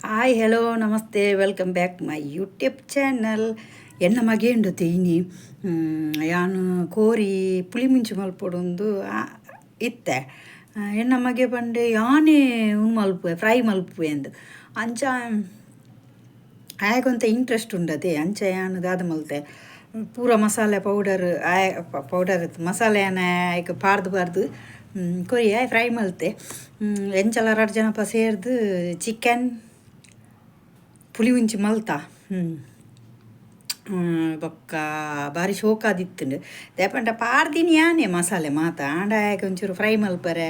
Hi, hello, namaste, welcome back my YouTube channel. ಎನ್ನ ಮಗೇಂಡು ಇನಿ ಯಾನು ಕೋರಿ ಪುಳಿ ಮುಂಚಿ ಮಲ್ಪೊಡೊಂದು ಇತ್ತೆ. ಎನ್ನ ಮಗೆ ಪಂಡೆ ಯಾನೇ ಉಂದು ಮಲ್ಪುವೆ, ಫ್ರೈ ಮಲ್ಪುವೆ ಅಂದ್. ಅಂಚ ಆಯಗೊಂತೆ ಇಂಟ್ರೆಸ್ಟ್ ಉಂಡತೆ. ಅಂಚ ಯಾನ್ ದಾದ ಮಲ್ತೆ, ಪೂರ ಮಸಾಲೆ ಪೌಡರ್ ಆಯ ಪೌಡರ್ ಮಸಾಲೆ ಯಾನ ಆಯ್ಕ್ ಪಾಡ್ದು ಪಾಡ್ದು ಕೊರಿಯ ಫ್ರೈ ಮಲ್ತೆ. ಎಂಚಲ ರಡ್ಡ್ ಜನಪ ಸೇರ್ದು ಚಿಕನ್ ಪುಳಿ ಮುಂಚಿ ಮಲ್ತ. ಬೊಕ್ಕ ಬಾರಿ ಶೋಕಾದಿತ್ತುಂಡು. ದಾಯೆ ಪಾಡ್ದಿನಿ ಯಾನೆ ಮಸಾಲೆ ಮಾತ, ಆಂಡ ಆಯ್ಕೆ ಒಂಚೂರು ಫ್ರೈ ಮಲ್ಪರೆ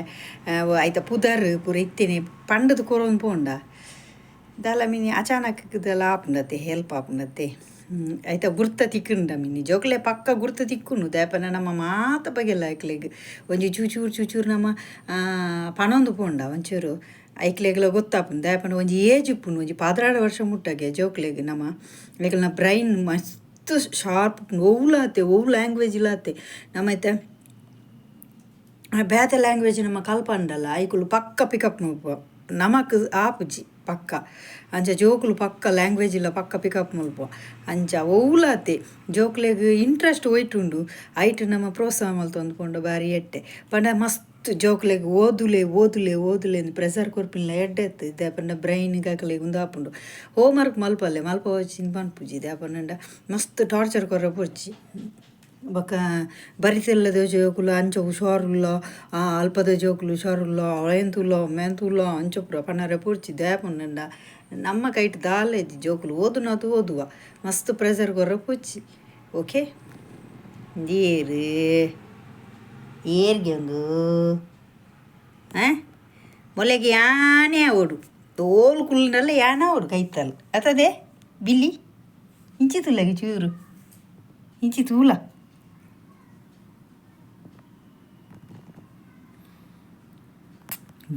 ಐತ ಪುದರ್ ಪೂರ ಇತ್ತಿನಿ ಪಂಡದು ಕೊರೊಂದು ಪೋಂಡ ದಾಲ ಮಿನಿ ಅಚಾನಕ್ ದಾಲ ಆಪುಂಡತೆ, ಹೆಲ್ಪ್ ಆಪುಂಡತೆ. ಐತ ಗುರ್ತ ತಿಕ್ಕುಂಡ ಮಿನಿ ಜೋಕ್ಲೆ ಪಕ್ಕ ಗುರ್ತ ತಿಕ್ಕುಂಡು. ದಾಯೆ ನಮ್ಮ ಮಾತ ಬಗೆಲ್ಲ ಐಕ್ಲೆಗ್ ಒಂಜಿ ಚೂಚೂರು ಚೂಚೂರು ನಮ್ಮ ಪನೊಂದು ಪೋಂಡ ಒಂಚೂರು ಐಕ್ಲೆಗ್ಲ ಗೊತ್ತಾಪುಂಡು. ದಾಯೆ ಪಂಡ ಒಂಜಿ ಏಜ್ ಉಪ್ಪುಂಡು, ಒಂಜಿ 12 ವರ್ಷ ಮುಟ್ಟಗೆ ಜೋಕ್ಲೆಗ್ ನಮ್ಮ ಐಕ್ಲೆನ ಬ್ರೈನ್ ಮಸ್ತ್ ಶಾರ್ಪ್ ಉಪ್ಪುಂಡು. ಒವ್ಲಾತೆ ಒವ್ ಲ್ಯಾಂಗ್ವೇಜ್ ಇಲ್ಲಾತೆ ನಮ್ಮ ಐತೆ ಬೇತೆ ಲ್ಯಾಂಗ್ವೇಜ್ ನಮ್ಮ ಕಲ್ಪಂಡಲ್ಲ, ಐಕುಲು ಪಕ್ಕ ಪಿಕಪ್ ಮಲ್ಪುವ. ನಮಕ್ ಆಪುಜಿ ಪಕ್ಕ. ಅಂಚ ಜೋಕುಲು ಪಕ್ಕ ಲ್ಯಾಂಗ್ವೇಜ್ ಇಲ್ಲ ಪಕ್ಕ ಪಿಕಪ್ ಮಲ್ಪುವ. ಅಂಚ ಒವ್ಲಾತೆ ಜೋಕ್ಲೆಗ್ ಇಂಟ್ರೆಸ್ಟ್ ಒಯ್ಟುಂಡು ಐಟ್ ನಮ್ಮ ಪ್ರೋತ್ಸಾಹ ಮಲ್ತೊಂದು ಪೋಂಡ ಬಾರಿ ಎಡ್ಡೆ. ಪಂಡ ಮಸ್ತ್ ಜೋಕ್ಲೆಗ್ ಓದುಲೆ ಓದುಲೆ ಓದುಲೆ ಅಂದ್ ಪ್ರೆಷರ್ ಕೊರ್ಪಿನ ಎಡ್ಡೆ ಇತ್ತು. ದಾಯೆ ಪಂಡ ಬ್ರೈನ್ ಅಕಲೆಗ್ ಉಂದು ಆಪುಂಡು. ಹೋಮ್ ವರ್ಕ್ ಮಲ್ಪಲ್ಲೆ ಮಲ್ಪವೊಚ್ಚಿ ಪನ್ಪುಜಿ. ದಾಯೆ ಪಂಡ ಮಸ್ತ್ ಟಾರ್ಚರ್ ಕೊರ್ರೆ ಬೊಡ್ಚಿ. ಬೊಕ್ಕ ಬರಿತಿಲ್ಲದ ಜೋಕುಲು ಅಂಚ ಹುಷಾರುಲ್ಲ, ಅಲ್ಪದ ಜೋಕುಲು ಹುಷಾರುಲ್ಲ, ಅವೆಂತುಲ್ಲ ಮೆಂತುಲ್ಲ ಅಂಚ ಪೂರ ಪನರೆ ಬೊಡ್ಚಿ. ದಾಯೆ ಪಂಡ ನಮ್ಮ ಕೈಟ್ ದಾಲ ಇಜ್ಜಿ, ಜೋಕುಲು ಓದುನಾತ್ ಓದುವ, ಮಸ್ತ್ ಪ್ರೆಷರ್ ಕೊರ್ರೆ ಬೊಡ್ಚಿ. ಓಕೆ, ಏರು ಏರ್ಗೆ ಒಂದು ಮೊಲೆಗೆ ಯಾನೇ ಆವೊಡು, ತೋಲು ಕುಲ್ಲುಂಡಲ ಯಾನ ಆವೊಡು ಕೈತಲ್ ಅತದೆ. ಬಿಲ್ಲಿ ಇಂಚಿ ತೂಲಗೆ ಚೂರು ಇಂಚಿ ತೂಲ.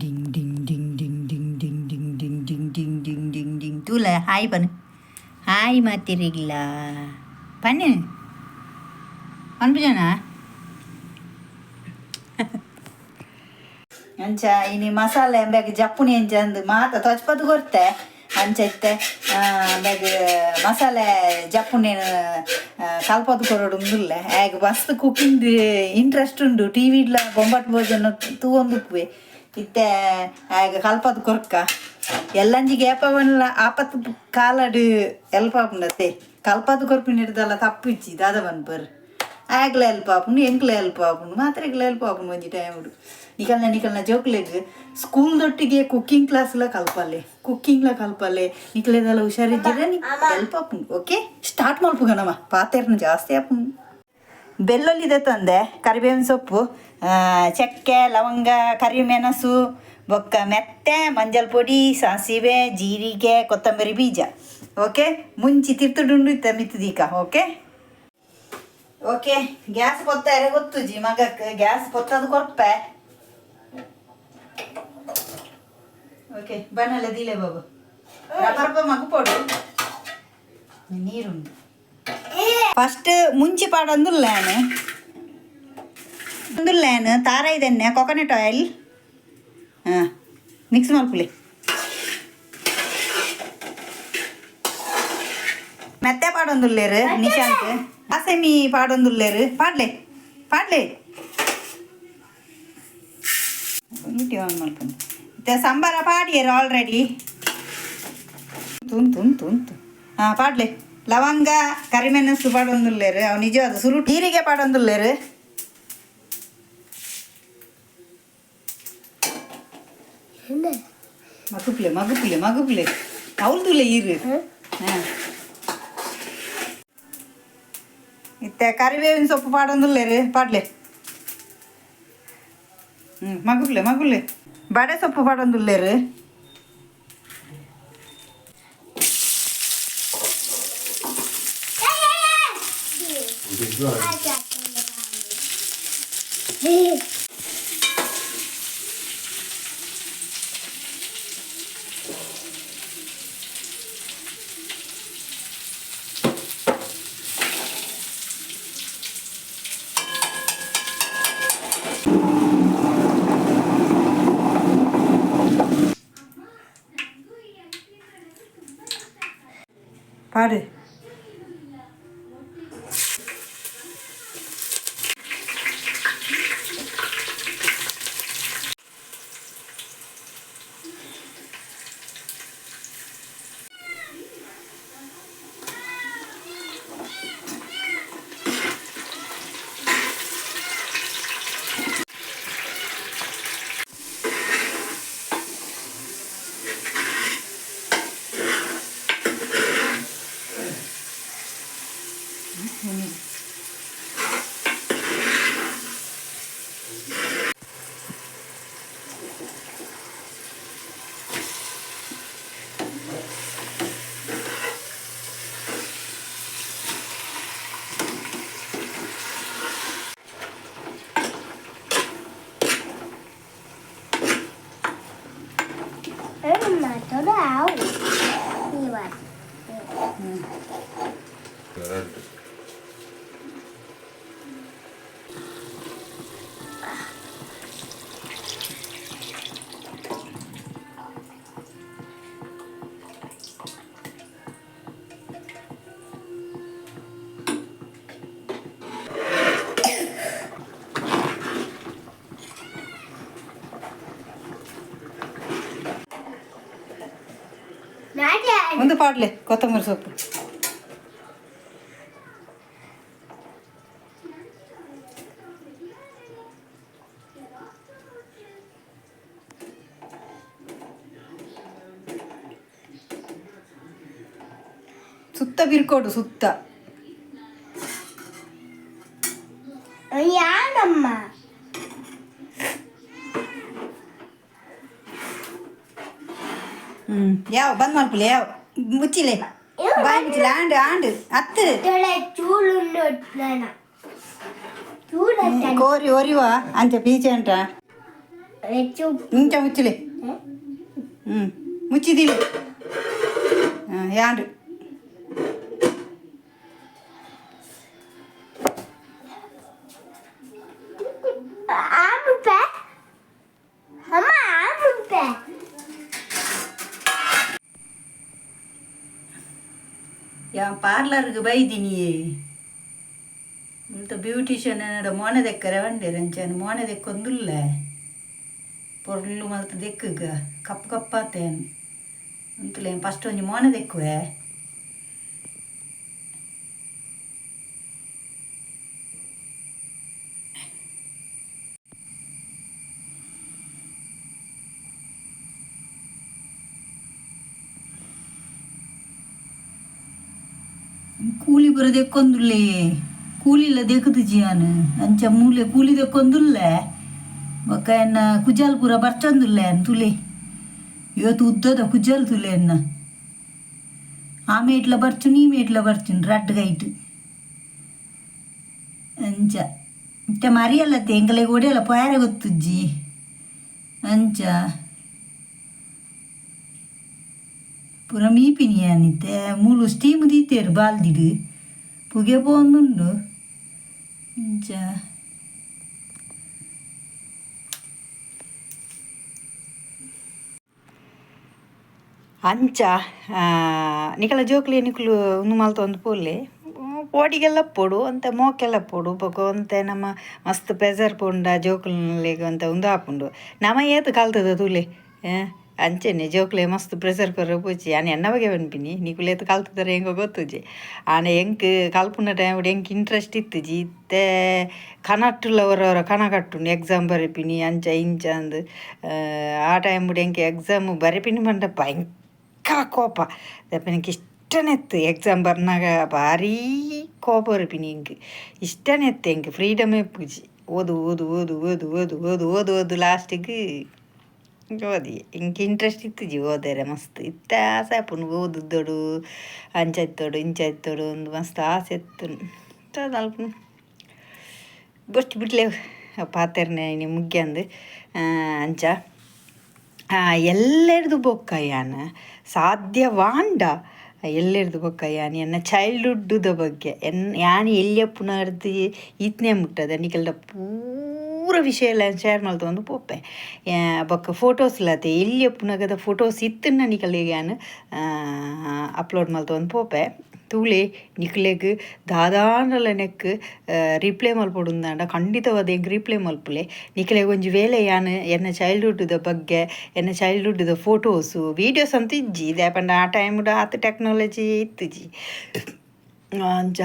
Ding ding ding ding ding ding ding ding ding ding ding ding ding. ತೂಲ, ಹಾಯ್ ಪನ್, ಹಾಯ್ ಮಾತಿರಿಗ್ಲ ಪನ್ನಿ ಪನ್ಪುಜನ. ಅಂಚ ಇನಿ ಮಸಾಲೆ ಬೇಗ ಜಪ್ಪುನಿ ಅಂಚ ಅಂದ್ ಮಾತ ತೊಚ್ಪದು ಕೊರ್ತೆ. ಅಂಚ ಇತ್ತೆ ಬೇಗ ಮಸಾಲೆ ಜಪ್ಪುನೇನು ಕಲ್ಪದು ಕೊರೊಡು ಉಂದುಲ್ಲೆ. ಆಗ ಮಸ್ತ್ ಕುಕಿಂಗ್ ಇಂಟ್ರೆಸ್ಟ್ ಉಂಡು. ಟಿ ವಿಡ್ಲ ಬೊಂಬಾಟ್ ಭೋಜನ ತೂವೊಂದುಪ್ಪುವೆ. ಇತ್ತೆ ಆಗ ಕಲ್ಪದು ಕೊರ್ಕ ಎಲ್ಲಂಜಿ ಗ್ಯಾಪವನ್ಲ ಆಪತ್ತು ಕಾಲಡ್ ಎಲ್ಪ್ ಆಪುಂಡತೆ. ಕಲ್ಪದು ಕೊರ್ಪಿನಿಡ್ದಲ್ಲ ತಪ್ಪು ಇಜ್ಜಿ. ದಾದ ಪನ್ಪರ್, ಆಗ್ಲ ಹೆಲ್ಪ್ ಆಪುಂಡು, ಎಂಕ್ಲ ಹೆಲ್ಪ್ ಆಪುಂಡು, ಮಾತ್ರೆಗ್ಲ ಹೆಲ್ಪ್ ಆಪುಂಡು ಒಂಜಿ ಟೈಮ್. ನಿಕಲ್ನ ನಿಕಲ್ನ ಜೋಕ್ಲೆಗ್ ಸ್ಕೂಲ್ ದೊಟ್ಟಿಗೆ ಕುಕ್ಕಿಂಗ್ ಕ್ಲಾಸ್ಲ ಕಲ್ಪಲೆ, ಕುಕ್ಕಿಂಗ್ಲ ಕಲ್ಪಲೆ. ನಿಕ್ಲೆದಲ್ಲ ಹುಷಾರಿಜ್ಜಿರ ಹೆಲ್ಪ್ ಆಪುಂಡು. ಓಕೆ, ಸ್ಟಾರ್ಟ್ ಮಲ್ಪುಗ ನಮ, ಪಾತೆರ್ನ ಜಾಸ್ತಿ ಆಪುಂಡು. ಬೆಳ್ಳುಳ್ಳಿ ತಂದೆ, ಕರಿಬೇವಿನ ಸೊಪ್ಪು, ಚಕ್ಕೆ, ಲವಂಗ, ಕರಿಮೆಣಸು, ಬೊಕ್ಕ ಮೆತ್ತೆ, ಮಂಜಲ್ ಪೊಡಿ, ಸಾಸಿವೆ, ಜೀರಿಗೆ, ಕೊತ್ತಂಬರಿ ಬೀಜ. ಓಕೆ, ಮುಂಚಿ ತಿರ್ತುಡುಂಡು ಇತ್ತ ಮಿತ್ತದೀಕ. ಓಕೆ ಓಕೆ, ಗ್ಯಾಸ್ ಪೊತ್ತಾರೆ ಗೊತ್ತುಜಿ ಮಗಕ್ಕೆ, ಗ್ಯಾಸ್ ಪೊತ್ತದು ಕೊರ್ಪೆ. ಓಕೆ, ಬನ್ನಲ್ಲ ದೀಲೆ ಬಾಬು, ರಬ್ಬರಪ್ಪ ಮಗು ಪೋಡು ನೀರುಂಡು. ಫಸ್ಟ್ ಮುಂಚಿ ಪಾಡೊಂದುಲ್ಲೇನು ಒಂದುಲ್ಲೇನು ತಾರಾಯಿದೆಣ್ಣೆ, ಕೊಕೊನಟ್ ಆಯಿಲ್. ಹಾಂ, ಮಿಕ್ಸ್ ಮಲ್ಪುಲೆ. ಮೆತ್ತೆ ಪಾಡೊಂದುಲ್ಲೇರು ನಿಶಾಂತ್, ಆಸೆಮಿ ಪಾಡೊಂದುಲ್ಲೇರು. ಪಾಡ್ಲೆ ಪಾಡ್ಲೆ. ಯೂಟ್ಯೂಬ್ ಆನ್ ಮಲ್ಪುಂಡು. ಇತ್ತೆ ಸಂಬಾರ ಪಾಡಿಯರು ಆಲ್ರೆಡಿ. ತುಂತು ಉಂತು. ಹಾಂ, ಪಾಡ್ಲೆ. ಲವಂಗ ಕರಿಮೆಣಸು ಪಾಡೊಂದುಲ್ಲೇರು. ಅವು ನಿಜವಾದ ಸುರು ಜೀರಿಗೆ ಪಾಡೊಂದುಲ್ಲೇರು. ಮಗುಪ್ಲೆ ಮಗುಪ್ಲೆ ಮಗುಪ್ಲೆ ಅವಲ್ದುಲೆ ಈರು. ಹಾಂ, ಇತ್ತೆ ಕರಿಬೇವಿನ ಸೊಪ್ಪು ಪಾಡೊಂದುಲ್ಲೇರು, ಪಾಡ್ಲೆ. ಹ್ಞೂ, ಮಗುಪ್ಲೆ ಮಗುಲೆ. ಬಡೆ ಸೊಪ್ಪು ಪಾಡೊಂದುಲ್ಲೇರು. ಪಾಡು. ಆವು ಇವಾಗ. ಎರಡು. ನಾಳೆ. ಒಂದು ಪಾಡ್ಲೆ ಕೊತ್ತಂಬರಿ ಸೊಪ್ಪು. ಸುತ್ತ ಬಿರ್ಕೊಡು ಸುತ್ತ. ಯಾನಮ್ಮ. ಯಾವ ಬಂದ್ ಮಲ್ಪುಲೆ, ಯಾವ ಮುಚ್ಚಿಲೆ, ಬಾಯ್ ಮುಚ್ಚಿಲೆ. ಆಂಡ್ ಆಂಡ್ ಅತ್ತು. ಚೂಲು ನನ್ನ ಚೂಲ. ಕೋರಿ ಒರಿವ ಅಂಚ ಪೀಚೆ ಅಂಟ. ಹೆಚ್ಚು. ಇಂಚ ಮುಚ್ಚಿಲೆ. ಮುಚ್ಚಿದಿಲ್ಲ. ಹಾಂ, ಯಾಂಡು. ಆಮುಪೆ ಅಮ್ಮ, ಆಮುಪೆ. ಯಾವ ಪಾರ್ಲರ್ಗೆ ಬೈದಿನಿ. ಮುಲ್ತ ಬ್ಯೂಟಿಷಿಯನ್ ಎನ್ನಡ ಮೋನೆ ದೆಕ್ಕರೆ ಬಂಡೇರು. ಅಂಚನೆ ಮೋನೆ ದೆಕ್ಕೊಂದುಲ್ಲ, ಪೊರ್ಲು ಮಲ್ತ ದೆಕ್ಕಗ ಕಪ್ಪು ಕಪ್ಪಾತೇನು ಅಂತಲೇ. ಫಸ್ಟ್ ಒಂಜಿ ಮೋನೆ ದೆಕ್ಕುವೆ. ಕೂಲಿ ಪೂರ ದೆಕ್ಕೊಂದುಲ್ಲೆ, ಕೂಲಿಲ್ಲ ದೆಕ್ಕುದು ಜಿಯಾನ್. ಅಂಚ ಮೂಲೆ ಕೂಲಿ ದೆಕ್ಕೊಂದುಲ್ಲೆ. ಬೊಕ್ಕ ಎನ್ನ ಕುಜಲ್ ಪೂರ ಬರ್ಚೊಂದುಲ್ಲೆ ತುಲೆ. ಇವತ್ತು ಉದ್ದದ ಕುಜಲ್ ತುಲೆ ಎನ್ನ. ಆ ಮೇಟ್ಲ ಬರ್ಚುನಿ, ಈ ಮೇಟ್ಲ ಬರ್ಚುನಿ, ರಡ್ಡ್ ಗೈಟ್ ಅಂಚ. ಇತ್ತೆ ಮರಿಯಲ್ಲತ್ತೆ, ಎಂಕಲೆಗ್ ಒಡೆಯಲ್ಲ ಪೋಯರೆ ಗೊತ್ತುಜ್ಜಿ ಅಂಚ. ಪೂರ ಮೀಪಿನಿ ಯಾನಿತ್ತೆ. ಮೂಲು ಸ್ಟೀಮ್ ದೀತೇರು ಬಾಲ್ದಿಡು, ಪುಗೆ ಪೋವೊಂದುಂಡು ಇಂಚ. ಅಂಚ ನಿಕಲ ಜೋಕ್ಲೆ ನಿಕುಲು ಉಂದು ಮಲ್ತೊಂದು ಪೋಲೆ. ಪೋಡಿಗೆಲ್ಲ ಪೋಡು ಅಂತೆ, ಮೋಕೆಲ್ಲ ಪೋಡು. ಬೊಕ ಒಂತೆ ನಮ್ಮ ಮಸ್ತ್ ಪ್ರೆಸರ್ ಪೋಂಡ ಜೋಕುಲೆಗ್ ಒಂತೆ ಉಂದು ಆಪುಂಡು. ನಮ ಏತ್ ಕಲ್ತದ ತೂಲೆ. ಅಂಚೆನೆ ಜೋಕ್ಲೆ ಮಸ್ತ್ ಪ್ರೆಸರ್ ಕೊರ ಪೋಚಿ. ಯಾನ್ ಎನ್ನ ಬಗ್ಗೆ ಪನ್ಪಿನಿ, ನಿಕುಲು ಏತ್ ಕಲ್ತುದರ ಎಂಕ್ ಗೊತ್ತುಜಿ. ಆಂಡ ಎಂಕ್ ಕಲ್ಪುನ ಟೈಮ್ ಎಂಕ್ ಇಂಟ್ರೆಸ್ಟ್ ಇತ್ತುಜಿ. ಇತ್ತೆ ಕನಟ್ಟುಲ ಒರ ಒರ ಕನ ಕಟ್ಟುಂಡು, ಎಕ್ಸಾಮ್ ಬರೆಪಿನಿ ಅಂಚ ಇಂಚ ಅಂದ್. ಆ ಟೈಮ್ ಎಂಕ್ ಎಕ್ಸಾಮ್ ಬರೆಪಿನಿ ಪಂಡ ಭಯಂಕರ ಕೋಪ. ಎಂಕ್ ಇಷ್ಟನೇ ಇತ್ತು. ಎಕ್ಸಾಮ್ ಬರ್ನಾಗ ಭಾರೀ ಕೋಪ ಬರೆಪಿನಿ ಎಂಕ್. ಇಷ್ಟನೇ ಇತ್ತು ಎಂಕ್. ಫ್ರೀಡಮೇ ಇಪ್ಪುಜಿ. ಓದು ಓದು ಓದು ಓದು ಓದು ಓದು ಓದು ಓದು, ಲಾಸ್ಟಿಗೆ ಓದಿ. ಎಂಕ್ ಇಂಟ್ರೆಸ್ಟ್ ಇತ್ತುಜಿ ಓದರೆ ಮಸ್ತ್. ಇತ್ತೆ ಆಸೆ ಆಪುಂಡು, ಓದುದೊಡು, ಅಂಚ ಇತ್ತೊಡು, ಇಂಚ ಇತ್ತೊಡು ಒಂದು ಮಸ್ತ್ ಆಸೆ ಇತ್ತು. ಅಲ್ಪ ಬೊರ್ಚಿ ಬಿಡ್ಲೆ, ಪಾತೆರ್ನೆ ಇನಿ ಮುಗ್ಯಂದು. ಅಂಚ ಎಲ್ಲೆರ್ದು ಬೊಕ್ಕ ಯಾನ್ ಸಾಧ್ಯವಾಂಡ ಎಲ್ಲೆರ್ದು ಬೊಕ್ಕ ಯಾನ್ ಎನ್ನ ಚೈಲ್ಡ್ಹುಡ್ದ ಬಗ್ಗೆ, ಎನ್ ಯಾನ್ ಎಲ್ಯಪ್ಪುನರ್ದು ಈತ್ನೆ ಮುಟ್ಟದ ನಿಕಲ್ಡ ಪೂರ. ಪೂರ ವಿಷಯ ಎಲ್ಲ ಶೇರ್ ಮಲ್ತೊಂದು ಪೋಪೆ. ಬೊಕ್ಕ ಫೋಟೋಸ್ ಲತೆ ಎಲ್ಲಿ ಉಪ್ಪುನಗದ ಫೋಟೋಸ್ ಇತ್ತನ್ನ ನಿಕಲೆಗ್ ಯಾನ್ ಅಪ್ಲೋಡ್ ಮಲ್ತೊಂದು ಪೋಪೆ. ತೂಲೆ, ನಿಕ್ಲೆಗ್ ದಾದಾಂಡಲ ನೆಕ್ ರಿಪ್ಲೈ ಮಲ್ಪೊಡುಂದಾಂಡ ಖಂಡಿತವಾದ ಎಂಕ್ ರಿಪ್ಲೈ ಮಲ್ಪುಲೆ. ನಿಕ್ಲೆಗ್ ಒಂಜಿ ವೇಳೆ ಯಾನ್ ಎನ್ನ ಚೈಲ್ಡ್ಹುಡ್ ಬಗ್ಗೆ, ಎನ್ನ ಚೈಲ್ಡ್ಹುಡ್ ಫೋಟೋಸು, ವೀಡಿಯೋಸ್ ಅಂತ ಇಜ್ಜಿ. ದಾಯೆ ಪಂಡ ಆ ಟೈಮ್ಡ್ ಆತ್ ಟೆಕ್ನಾಲಜಿ ಇತ್ತಿಜಿ. ಅಂಚ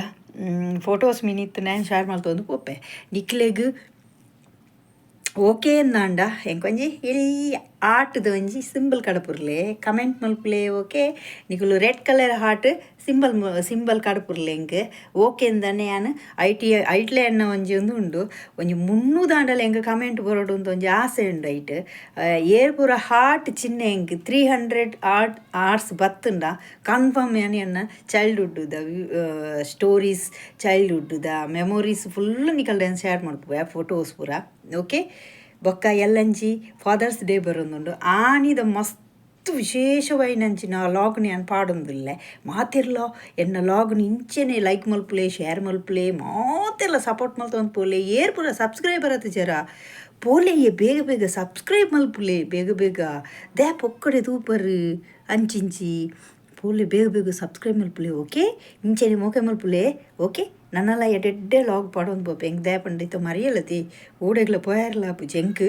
ಫೋಟೋಸ್ ಮಿನಿ ಇತ್ತುಂಡ ಯಾನ್ ಶೇರ್ ಮಲ್ತೊಂದು ಪೋಪೆ. ನಿಕ್ಲೆಗ್ ಓಕೆ ಅಂದಾಂಡ ಎಂಕೊಂಜಿ ಎಲ್ಯ ಆಟದ ಒಂಜಿ ಸಿಂಬಲ್ ಕಡಪುರ್ಲೆ, ಕಮೆಂಟ್ ಮಲ್ಪುಲೆ. ಓಕೆ, ನಿಕುಲು red colour heart symbol symbol ಕಡಪುರ್ಲೆ ಎಂಕ್. ಓಕೆ ಅಂದಾನೆ ಯಾನ್ IT ಐಟ್ಲೆ ಎನ್ನ ಒಂಜಿ ಒಂದು ಉಂಡು. ಒಂಜಿ 300 ಆಂಡಲ ಎಂಕ್ ಕಮೆಂಟ್ ಬರೋಡು ಅಂತ ಒಂಜಿ ಆಸೆ ಉಂಡು. ಐಟ್ ಏರ್ ಪೂರ ಹಾರ್ಟ್ ಚಿಹ್ನೆ ಎಂಕ್ 300 ಆರ್ಟ್ ಆರ್ಟ್ಸ್ ಬತ್ತುಂಡ ಕನ್ಫರ್ಮ್ ಯಾನ್ ಎನ್ನ childhood the stories, childhood the memories full ನಿಕಲ್ಡ share ಮಲ್ಪುವೆ, photos ಪೂರ. ಓಕೆ, ಬೊಕ್ಕ ಎಲ್ಲಂಜಿ ಫಾದರ್ಸ್ ಡೇ ಬರೊಂದುಂಡು. ಆನಿದ ಮಸ್ತ್ ವಿಶೇಷವಾಯಿನಂಚಿನ ಲಾಗ್ನ ಯಾನ್ ಪಾಡೊಂದುಲ್ಲೆ. ಮಾತೆರ್ಲ ಎನ್ನ ಲಾಗ್ನ ಇಂಚೆನೆ ಲೈಕ್ ಮಲ್ಪುಲೆ, ಶೇರ್ ಮಲ್ಪುಲೆ, ಮಾತೆರ್ಲ ಸಪೋರ್ಟ್ ಮಲ್ತೊಂದು ಪೋಲೆ. ಏರ್ ಪೂರ ಸಬ್ಸ್ಕ್ರೈಬರ್ ಆತಿಜರ ಪೋಲೆಯೇ, ಬೇಗ ಬೇಗ ಸಬ್ಸ್ಕ್ರೈಬ್ ಮಲ್ಪುಲೆ. ಬೇಗ ಬೇಗ ದಾಯೆ ಪೊಕ್ಕಡೆ ತೂಪರ್? ಅಂಚಿಂಚಿ ಪೋಲೆ, ಬೇಗ ಬೇಗ ಸಬ್ಸ್ಕ್ರೈಬ್ ಮಲ್ಪುಲೆ. ಓಕೆ, ಇಂಚೆನೆ ಮೋಕೆ ಮಲ್ಪುಲೆ. ಓಕೆ, ನನ್ನಲ ಎಡ್ಡೆಡ್ಡೆ ಲಾಗ್ ಪಾಡೊಂದು ಪೋಪೆ. ಎಂಕ್ ದಾಯೆ ಪಂಡ ಇತ್ತೆ ಮರಿಯಲತಿ ಓಡೆಗ್ಲ ಪೋಯರ್ಲ ಆಪುಜಿ. ಎಂಕ್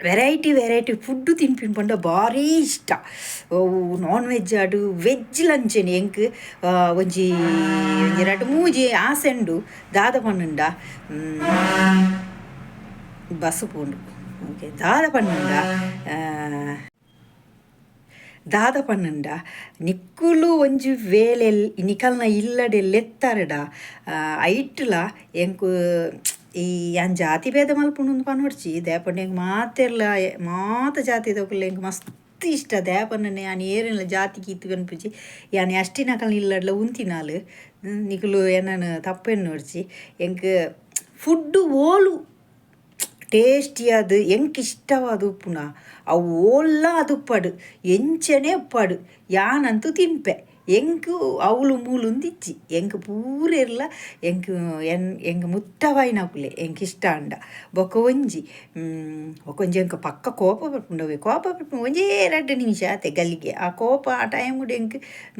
variety variety food ತಿನ್ಪಿನ ಪಂಡ ಭಾರಿ ಇಷ್ಟ. ಅವು ನಾನ್ ವೆಜ್ ಆಡು, ವೆಜ್ ಲಂಚೆನೆ. ಎಂಕ್ ಒಂಜಿ ಒಂಜಿ ರಡ್ಡ್ ಮೂಜಿ ಆಸೆ ಉಂಡು. ದಾದ ಪನ್ನುಂಡ, ಬಸ್ ಪೋಂಡು. ಓಕೆ, ದಾದ ಪನ್ನುಂಡ, ನಿಕ್ಕುಲು ಒಂಜಿ ವೇಳೆ ನಿಕಲ್ನ ಇಲ್ಲಡೆ ಲೆತ್ತಾರಡ ಐಟ್ಲ ಎಂಕು ಈ ಯಾನ್ ಜಾತಿ ಭೇದ ಮಲ್ಪುಂಡು ಪನೊಡ್ಚಿ. ದಾಯೆ ಪಂಡ ಎಂಕ್ ಮಾತೆರ್ಲ, ಮಾತ ಜಾತಿದಕುಲು ಎಂಕ್ ಮಸ್ತ್ ಇಷ್ಟ. ದಾಯೆ ಪಂಡ ಯಾನ್ ಏರೆನ್ಲ ಜಾತಿ ಗೀತಿ ಪನ್ಪುಜಿ. ಯಾನ್ ಅಷ್ಟಿನಕಲ್ನ ಇಲ್ಲಡ್ಲ ಉಂತಿನಾಲ್. ನಿಕುಲು ಎನ್ನನ್ ತಪ್ಪು ಎನ್ನೊಡ್ಚಿ. ಎಂಕ್ ಫುಡ್ಡು ಓಲು ಟೇಸ್ಟಿಯಾದ್ ಎಂಕ್ ಇಷ್ಟವಾದ ಉಪ್ಪುನ ಅವು ಓಲ್ಲ ಅದು ಉಪ್ಪಡು, ಎಂಚನೆ ಉಪ್ಪಡು, ಯಾನಂತೂ ತಿನ್ಪೆ. ಎಂಕ್ ಅವ್ಲು ಮೂಲು ಇಜ್ಜಿ. ಎಂಕ್ ಪೂರೆರ್ಲ ಎಂಕ್ ಎನ್ ಎಂಕ್ ಮುಟ್ಟವಾಯಿನಕುಲೆ ಎಂಕ್ ಇಷ್ಟ ಆಂಡ. ಬೊಕ ಒಂಜಿ ಎಂಕ್ ಪಕ್ಕ ಕೋಪ ಬರ್ಪುಂಡು. ಕೋಪ ಬರ್ಪುಂಡು ಒಂಜೇ 2 ನಿಮಿಷ ಆತೆ ಗಲಿಗೆ. ಆ ಕೋಪ ಆ ಟೈಮ್ ಎಂಕ್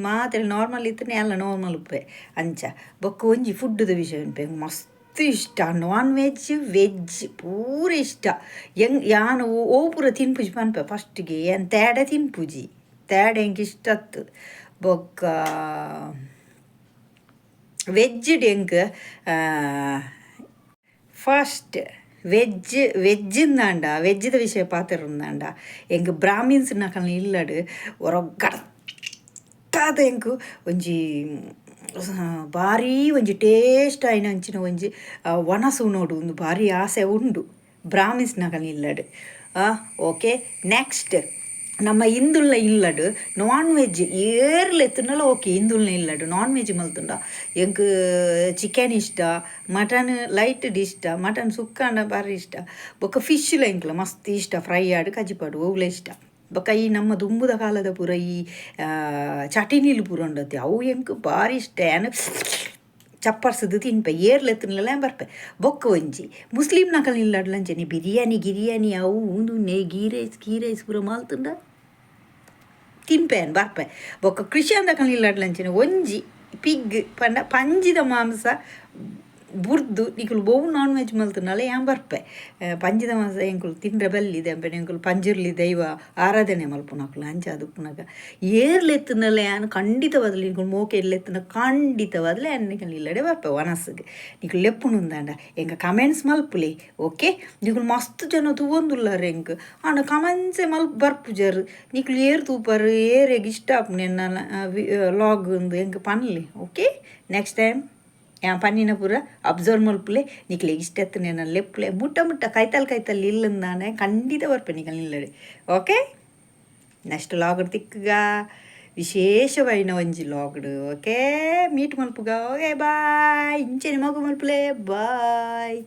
ಮಾತೆರ್ಲ ನಾರ್ಮಲ್ ಇತ್ತುಂಡ ಯಾನ್ಲ ನಾರ್ಮಲ್ ಉಪ್ಪೆ ಅಂಚ. ಬೊಕ್ಕ ಒಂಜಿ ಫುಡ್ಡುದ ವಿಷಯ ಉಂಟು. ಎಂಕ್ ಮಸ್ತ್ ಇಷ್ಟ ನಾನ್ ವೆಜ್, ವೆಜ್ ಪೂರ ಇಷ್ಟ. ಎಂಕ್ ಯಾನ್ ಓ ಪೂರ ತಿನ್ಪುಜಿ ಪನ್ಪೆ ಫಸ್ಟ್ಗೆ. ಯಾನ್ ತೇಡೆ ತಿನ್ಪುಜಿ, ತೇಡೆ ಎಂಕ್ ಇಷ್ಟ ಅತ್ತು. ಬೊಕ್ಕ ವೆಜ್ಡ್ ಎಂಕ್ ಫಸ್ಟ್ ವೆಜ್ ವೆಜ್ ಇಂದಾಂಡ, ವೆಜ್ದ ವಿಷಯ ಪಾತೆರೊಂದಾಂಡ, ಎಂಕ್ ಬ್ರಾಹ್ಮಿನ್ಸ್ ನಕಲ್ನ ಇಲ್ಲಡ್ ಒರ ಗಟ್ಟಾದ ಎಂಕ್ ಒಂಜಿ ಭಾರೀ ಒಂಜಿ ಟೇಸ್ಟ್ ಆಯಿನ ಅಂಚಿನ ಒಂಜಿ ವನಸು ಉನೊಡು ಉಂದು ಭಾರಿ ಆಸೆ ಉಂಡು ಬ್ರಾಹ್ಮಿನ್ಸ್ ನಕಲ್ನ ಇಲ್ಲಡ್. ಓಕೆ, ನೆಕ್ಸ್ಟ್ ನಮ್ಮ ಹಿಂದುಲ್ನ ಇಲ್ಲಡ್ ನಾನ್ ವೆಜ್ ಏರ್ಲ ಎತ್ತುಂಡಲ ಓಕೆ. ಹಿಂದುಲ್ನ ಇಲ್ಲಡ್ ನಾನ್ ವೆಜ್ ಮಲ್ತುಂಡ ಎಂಕ್ ಚಿಕನ್ ಇಷ್ಟ, ಮಟನ್ ಲೈಟ್ ಇಷ್ಟ, ಮಟನ್ ಸುಕ್ಕ ಆಂಡ ಭಾರಿ ಇಷ್ಟ. ಬೊಕ್ಕ ಫಿಶ್ಲ ಎಂಕ್ಲ ಮಸ್ತ್ ಇಷ್ಟ, ಫ್ರೈ ಆಡ್ ಕಜಿಪಾಡು ಒವ್ಲ ಇಷ್ಟ. ಬೊಕ್ಕ ಈ ನಮ್ಮ ದುಂಬುದ ಕಾಲದ ಪೂರ ಈ ಚಟಿನಿಲ್ ಪೂರ ಉಂಡತ್ತೆ, ಅವು ಎಂಕ್ ಭಾರಿ ಇಷ್ಟ. ಯಾನ್ ಚಪ್ಪರ್ಸದು ತಿನ್ಪೆ, ಏರ್ಲ ಎತ್ತುಂಡಲ ಬರ್ಪೆ. ಬೊಕ್ಕ ಒಂಜಿ ಮುಸ್ಲಿಂ ನಕಲ್ ಇಲ್ಲಡ್ಲಂಚನೆ ಬಿರಿಯಾನಿ ಗಿರಿಯಾನಿ ಅವು ಉಂದು ನೇ ಗೀ ರೈಸ್, ಗೀ ರೈಸ್ ಪೂರ ಮಲ್ತುಂಡ ತಿನ್ಪೆ ಬರ್ಪೆ. ಬೊಕ್ಕ ಕ್ರಿಶ್ಚಿಯನ್ ದಕಲ್ ಇಲ್ಲಡ್ಲಂಚನೆ ಒಂಜಿ ಪಿಗ್ ಪಂಡ ಪಂಜಿದ ಮಾಂಸ ಬುರ್ದು ನಿಕುಲು ಒವು ನಾನ್ ವೆಜ್ ಮಲ್ತುಂಡಲ ಯಾನ್ ಬರ್ಪೆ. ಪಂಜಿದ ಮಾಂಸ ಎಂಕುಲು ತಿಂಡ್ರೆ ಬಲ್ಲಿ ದಾಯೆ ಎಂಕುಲು ಪಂಜುರ್ಲಿ ದೈವ ಆರಾಧನೆ ಮಲ್ಪುನಕುಲು. ಅಂಚ ಉಪ್ಪುನಗ ಏರ್ಲ ಎತ್ತುಂಡಲ ಯಾನ್ ಖಂಡಿತವಾದ್ಲ ನಿಕುಲು ಮೋಕೆ ಎತ್ತುಂಡ ಖಂಡಿತವಾದ್ಲ ಯಾನ್ ನಿಕಲ್ನ ಇಲ್ಲಡೆ ಬರ್ಪೆ ವನಸ್ಗ್. ನಿಕುಲು ಲೆಪ್ಪುನುಂದಾಂಡ ಎಂಕ ಕಮೆಂಟ್ಸ್ ಮಲ್ಪುಲೆ. ಓಕೆ, ನಿಕುಲು ಮಸ್ತ್ ಜನ ತೂವೊಂದುಲ್ಲರ್ ಎಂಕ್, ಆಂಡ ಕಮೆಂಟ್ಸೇ ಮಲ್ಪ್ ಬರ್ಪುಜರ್. ನಿಕುಲು ಏರ್ ತೂಪರ್, ಏರೆಗ್ ಇಷ್ಟ ಆಪುಂಡು ಎನ್ನ ಲಾಗ್ ಉಂದು ಎಂಕ್ ಪನ್ಲೆ. ಓಕೆ, ನೆಕ್ಸ್ಟ್ ಟೈಮ್ ಯಾನ್ ಪನ್ನಿನ ಪೂರ ಅಬ್ಸರ್ವ್ ಮಲ್ಪುಲೆ. ನಿಕ್ಲೆಗ್ ಇಷ್ಟ ಇತ್ತುಂಡ ಎನ್ನ ಲೆಪ್ಪುಲೆ. ಮುಟ್ಟ ಮುಟ್ಟ ಕೈತಲ್ ಕೈತಲ್ ಇಲ್ಲಂದಾನೆ ಖಂಡಿತ ಬರ್ಪೆ ನಿಕಲ್ನ ಇಲ್ಲಡೆ. ಓಕೆ, ನೆಕ್ಸ್ಟ್ ಲಾಗ್ಡ್ ತಿಕ್ಕುಗ, ವಿಶೇಷವಾಯಿನ ಒಂಜಿ ಲಾಗ್ಡ್. ಓಕೆ, ಮೀಟ್ ಮಲ್ಪುಗ. Okay, bye. ಇಂಚೆನೆ ಮಗು ಮಲ್ಪುಲೆ. ಬಾಯ್.